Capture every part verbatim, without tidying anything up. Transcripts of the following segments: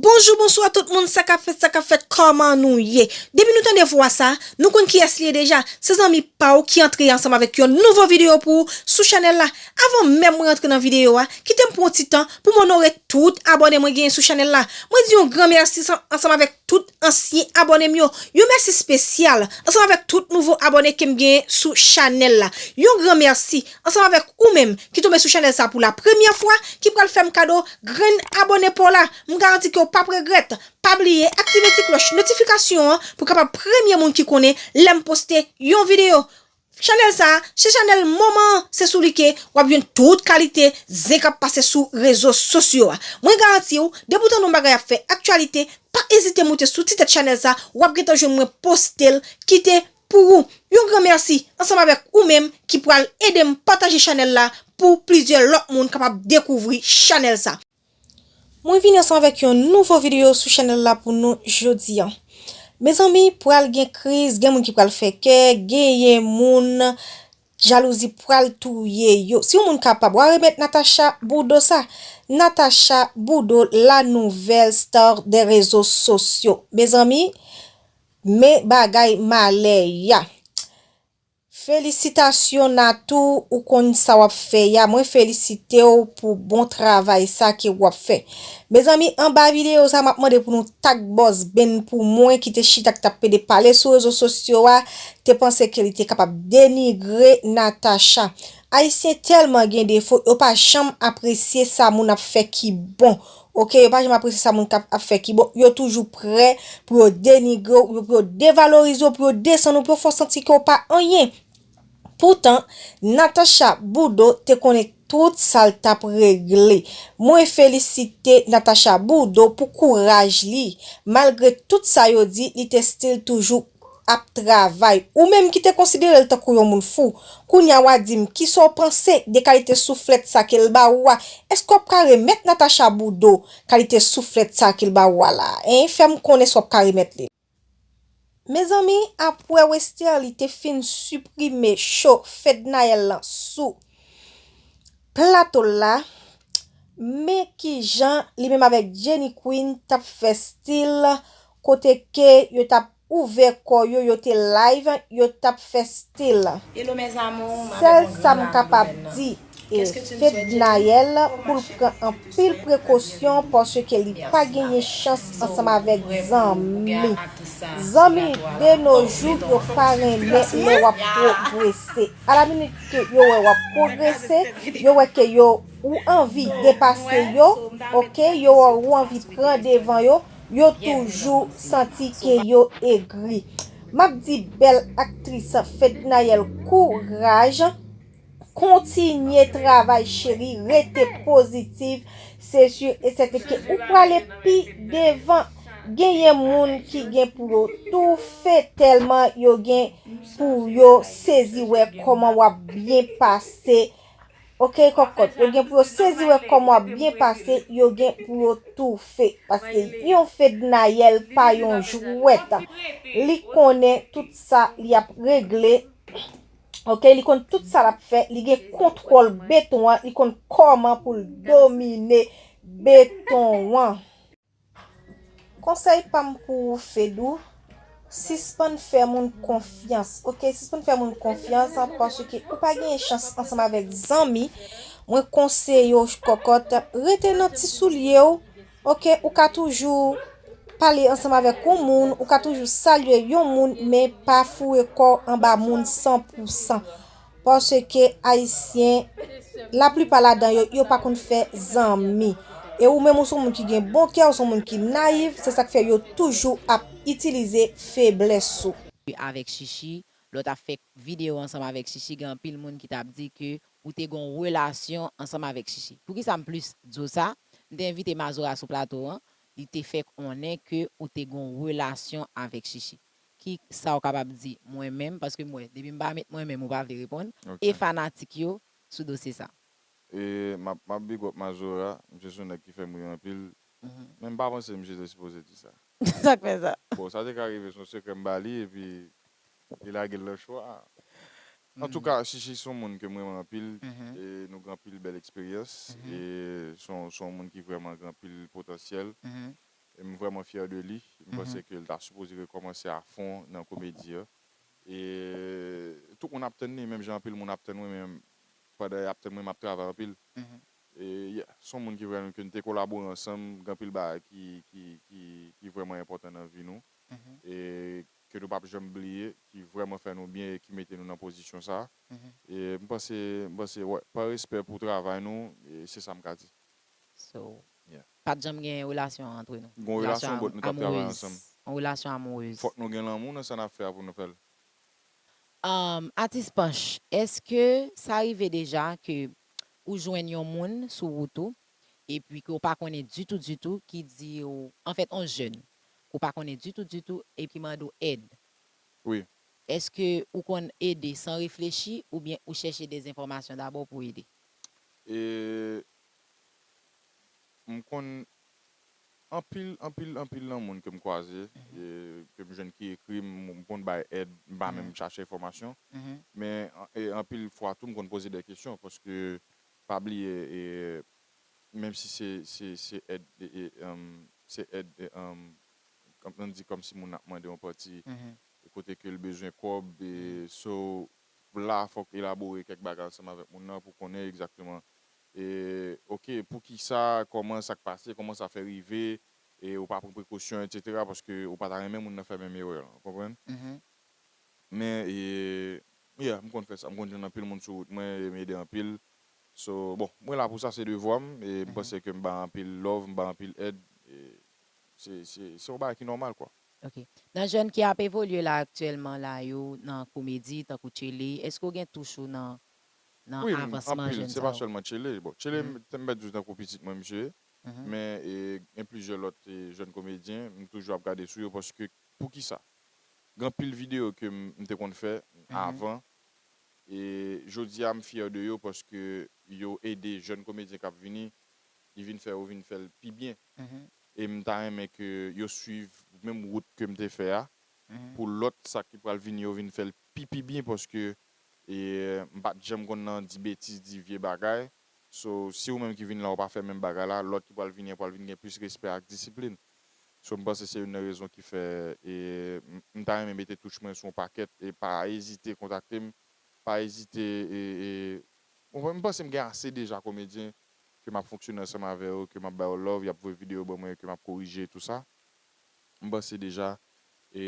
Bonjou, bonswa tout moun, sa k ap fèt, sa k ap fèt, kòman nou ye? Depi nou tande vwa sa, nou konn kiyès li ye deja. Se zanmi pa w ki antre ansanm avèk yon nouvo videyo pou ou sou chanèl la. Avan menm mwen antre nan videyo a, kite m pran yon ti tan pou m onore tout abòne mwen genyen sou chanèl la. Mwen di yon gran mèsi san- ansanm avèk tout ansyen abòne m yo. Yon mèsi espesyal ansanm avèk tout nouvo abòne ke m genyen sou chanèl la. Yon gran mèsi ansanm avèk ou menm ki tonbe sou chanèl sa pou la premyè fwa, ki pral fè m kado grenn abòne pa w la. M garanti ke w p ap regrèt. Pa bliye aktive ti klòch notifikasyon an pou w kapab premye moun ki konnen lè m poste yon videyo. Chanèl sa a, se chanèl moman an, se sou li ke w ap jwenn tout kalite zen k ap pase sou rezo sosyo a. Mwen garanti w, depi w tande yon bagay ap fè aktyalite, pa ezite moute sou ti tèt chanèl sa, w ap gentan jwenn mwen poste l, kite pou ou. Yon gran mèsi ansanm avèk ou menm ki pral ede m pataje chanèl la pou plizyè lòt moun kapab dekouvri chanèl sa. Mwen vini ansanm avèk yon nouvo videyo sou chanèl la pou nou jodi a. Mezanmi, pral gen kriz, gen moun ki pral fè kè, genyen moun jalouzi pral touye yo. Si yon moun kapab, w a remèt Natacha Boudo sa. Natacha Boudo, la nouvelle star des réseaux sociaux. Mezanmi, men bagay malè ya. Felisitasyon Natou, ou konn sa w ap fè ya. Mwen felisite w pou bon travay sa ke w ap fè. Mezanmi, anba videyo sa, m ap mande pou nou tag Bòs Ben pou mwen ki te chita k t ap pede pale sou rezo sosyo a, te panse ke li te kapab denigre Natacha. Ayisyen tèlman gen defo, yo pa janm apresye sa moun ap fè ki bon. Oke, yo pa janm apresye sa moun k ap, ap fè ki bon. Yo toujou prè pou yo denigre w, pou yo devalorize w, pou yo desann ou, pou yo fè w santi ke w pa anyen. Poutan, Natacha Boudo te konnen tout sa l t ap regle. Mwen felisite Natacha Boudo pou kouraj li. Malgre tout sa yo di, li te still toujou ap travay. Ou menm ki te konsidere l tankou yon moun fou, kounye a w a di m kisa w panse de kalite souflèt sa ke l ba ou a? Èske w ap ka remèt Natacha Boudo kalite souflèt sa ke l ba ou a la? Hein, fè m konnen si w ap ka remèt li l. Mezanmi, apre Westerlie te fin siprime cho Fednaelle lan sou plato l la, men kijan li menm avèk Jenny Queen t ap fè stil, kote ke yo t ap ouvè kò yo, yo te live, yo t ap fè stil. Hello mes amours, m avèk yon grenn nouvèl. Sèl sa m kapab di, e Fednaelle pou l pran anpil prekosyon paske li pa genyen chans ansanm avèk zanmi. Zanmi de nos jours yo pa renmen lè w ap pwogrese. A la minit ke yo wè w ap pwogrese, yo wè ke yo, ou anvi depase yo, oke, yo wè ou anvi pran devan yo, yo toujou santi ke yo egri. M ap di bèl aktris Fednaelle kouraj, kontinye travay cheri, rete pozitif, se sur e sèten ke ou prale pi devan. Genyen moun ki gen pou yo toufe tèlman yo gen pou yo sezi wè kòman w ap byen pase. Oke, kòkòt, yo gen pou yo sezi wè kòman w ap byen pase, yo gen pou yo toufe. Paske yon Fednaelle pa yon jwèt. Li konnen tout sa li ap regle. Oke, li konn tout sa l ap fè, li gen kontwòl beton an, li konn kòman pou l domine beton an. Konsèy pa m pou ou, Fedou, sispann fè moun konfyans, oke? Sispann fè moun konfyans, paske ou pa genyen chans ansanm avèk zanmi. Mwen konseye w, kòkòt, rete nan ti soulye w, oke? Ou ka toujou pale ansanm avèk yon moun, ou ka toujou salye yon moun, men pa foure kò w anba moun san pou san. Paske Ayisyen, laplipa ladan yo, yo pa konn fè zanmi. E ou menm, ou se yon moun ki gen bon kè, ou se yon moun ki nayif, se sa k fè yo toujou ap itilize feblès ou. Avèk Chichi, lè w t ap fè videyo ansanm avèk Chichi, gen anpil moun ki t ap di ke ou te gen yon relasyon ansanm avèk Chichi. Poukisa m plis di w sa? M te envite Mazora sou plato an, li te fè konnen ke ou te gen yon relasyon avèk Chichi. Ki sa w kapab di mwen menm, paske m wè, depi m pa met mwen menm, ou pa vle reponn, e fanatik yo sou dosye sa? E m ap, m ap big up Mazora, misye se yon nèg ki fè m ri anpil, men m pa panse misye te sipoze di sa. Sa k fè sa? Bon, sa te ka rive, se yon sekrè m ba li, epi li lage l nan cho a. Antouka, Chichi se yon moun ke m renmen anpil, e nou gen anpil bèl eksperyans, e se yon, se yon moun ki vrèman gen anpil potansyèl. E m vrèman fyè de li. M panse ke l ta sipoze rekòmanse a fon nan komedi an. E tout moun ap tann li, menm jan anpil moun ap tann mwen, men pandan y ap tann mwen, m ap travay anpil. E yeah, se yon moun ki vrèman, ke n te kolabore ansanm, gen anpil bagay ki, ki, ki, ki vrèman enpòtan nan vi nou. E ke nou p ap janm bliye, ki vrèman fè nou byen e ki mete nou nan pozisyon sa. E m panse, m panse, wè, pa respè pou travay nou, e se sa m ka di. So, pa t janm gen relasyon antre nou? Gon relasyon, but nou t ap travay ansanm. Yon relasyon amourez. Fòk nou gen lanmou nan sa n ap fè a pou nou fè l. Um, atis Panch, èske sa rive deja ke ou jwenn yon moun sou wout ou, epi ke w pa konnen ditou, ditou, ki di w, anfèt, yon jèn, ke w pa konnen ditou, ditou, epi ki mande w èd? Wi. Èske ou konn ede san reflechi oubyen ou chèche de enfòmasyon dabò pou ede? E m konn anpil, anpil, anpil nan moun ke m kwaze, e ke m jwenn ki ekri m, m konn bay èd, m pa menm chache enfòmasyon. Men an- e anpil fwa tou, m konn poze de kesyon, paske pa bliye, e, menm si se, se, se èd, e, e, um, se èd, e, um, kòm, ann di kòmsi moun ap mande yon pati, e kote ke l bezwen kòb, e so, la, fòk elabore kèk bagay ansanm avèk moun nan pou konnen egzakteman, e, oke, poukisa, kòman sa k pase, kòman sa fè rive, e ou pa pran prekosyon, etsetera, paske ou pa ta renmen moun nan fè menm erè lan, ou konprann? Men, e, yeah, m konn fè sa, m konn jwenn anpil moun sou wout mwen, e m ede anpil. So, bon, mwen la pou sa, se devwa m, e m panse ke m ba anpil love, m ba anpil èd, e se, se, se yon bagay ki nòmal, kwa. Ok. Nan jèn ki ap evolye la aktyèlman la yo nan komedi, tankou Tchele, èske w gen touch ou nan, nan avansman jèn sa yo? Wi, anpil, se pa sèlman Tchele. Bon, Tchele, m te m mèt di w tankou pitit mwen, misye ye. Men, e, gen plizyè lòt, e, jèn komedyen, m toujou ap gade sou yo, paske, poukisa? Gen anpil videyo ke m, m te konn fè avan, e jodi a, m fyè de yo, paske yo ede jèn komedyen k ap vini, li vin fè yo vin fè l pi byen. E m ta renmen ke yo swiv menm wout ke m te fè a, pou lòt sa ki pral vini yo vin fè l pi, pi byen, paske, e, m pa t janm konn nan di betiz, di vye bagay. So, si ou menm ki vin la, ou pa fè menm bagay la, lòt ki pral vini an pral vin gen plis respè ak disiplin. So, m panse se youn nan rezon ki fè, e, m, m ta renmen mete touch mwen sou yon pakèt, e pa ezite kontakte m, pa ezite, e, e, bon, m panse m gen ase deja komedyen ke m ap fonksyone ansanm avè yo, ke m ap ba yo love, y ap voye videyo ban mwen, ke m ap korije, tou sa. M panse deja, e,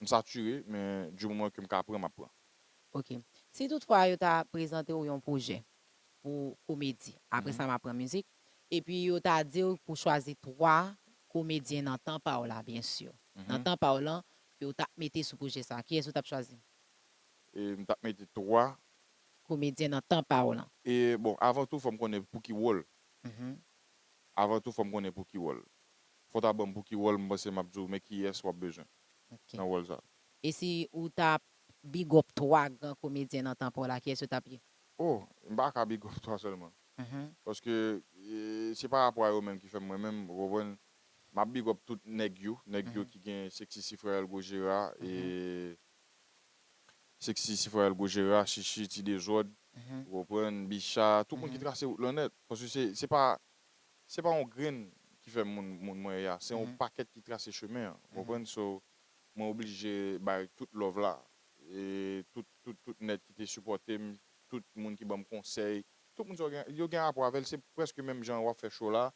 m satire, men di moman ke m ka pran, m ap pran. Ok. Si toutfwa yo ta prezante w yon pwojè pou komedi, apre sa m ap pran mizik, epi yo ta di w pou chwazi twa komedyen nan tan pa w la, byen si. Nan tan pa w lan, ke w t ap mete sou pwojè sa, kiyès ou t ap chwazi? E m t ap mete twa. Komedyen nan tan pa w lan. E, bon, avan tou, fò m konnen pou ki wòl. Avan tou, fò m konnen pou ki wòl. Fò w ta ban m pou ki wòl, m panse m ap di w, men kiyès w ap bezwen nan wòl sa. E si ou ta big up twa gran komedyen nan tan pa w la, kiyès yo t ap ye? Oh, m pa ka big up twa sèlman. Paske, e, se pa rapò a yo menm ki fè m mwen menm, ou konprann? M ap big up tout nèg yo, nèg yo ki gen Sexy Sifrayèl Gojera, e, Sexy Sifrayèl Gojera, Chichi, Ti Dezòd, ou konprann, Bicha, tout moun ki trase wout lan nèt. Paske se, se pa, se pa yon grenn ki fè moun, moun mwen ye a, se yon pakèt ki trase chemen an, ou konprann? So, mwen oblije bay tout love la. E tout, tout, tout nèg ki te sipòte m, tout moun ki ban m konsèy, tout moun sa yo gen, yo gen rapò avè l, se prèske menm jan w ap fè show la,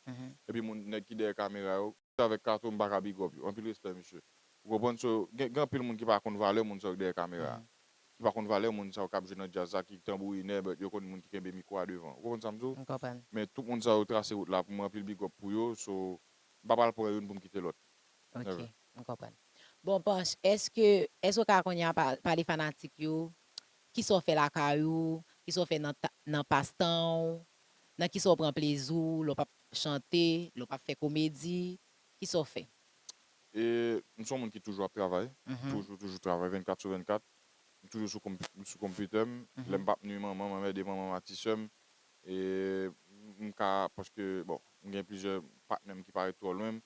epi moun, nèg ki dèyè kamera yo, avèk Kato, m pa ka big up yo. Anpil respè, mesye. Ou konprann? So, gen, gen anpil moun ki pa konn valè moun sa yo k dèyè kamera a. Ki pa konn valè moun sa yo k ap jwe nan djaz la, ki tanbourinè, but yo konn moun ki kenbe mikwo a devan. Ou konprann sa m di w? M konprann. Men tout moun sa yo trase wout la pou mwen, anpil big up pou yo. So, m pa pral pran youn pou m kite lòt. Ok, m konprann. Bon, Panch, èske, èske w ka kounye a pa- pale fanatik yo, kisa w fè lakay ou, kisa w fè nan ta- nan pastan w, nan kisa w pran plezi w, lè w p ap chante, lè w p ap fè komedi, kisa w fè? E, m se yon moun ki toujou ap travay, toujou, toujou travay, vennkat sou vennkat. M toujou sou konp- sou konpitè m. Lè m p ap nwi manman m, anmède manman m, a ti sè m, e m ka, paske, bon, m gen plizyè patnè m ki pa ret twò lwen m.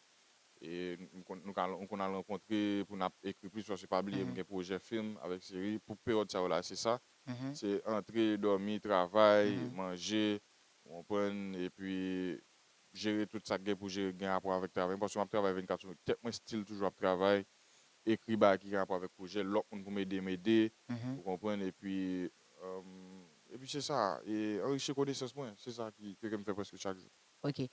E m konn, nou ka, nou konn al rankontre pou n ap ekri plis, paske pa bliye, m gen pwojè fim avèk seri. Pou peryòd sa yo la, se sa. Se antre, dòmi, travay, manje, ou konprann, epi jere tout sa k gen pou jere, gen rapò avèk travay mwen, paske m ap travay vennkat sou vennkat. Tèt mwen still toujou ap travay, ekri bagay ki gen rapò avèk pwojè, lòt moun pou m ede, m ede, ou konprann, epi, um, epi se sa, e anrichi konesans mwen, se sa ki, ke, ke m fè prèske chak jou. Ok.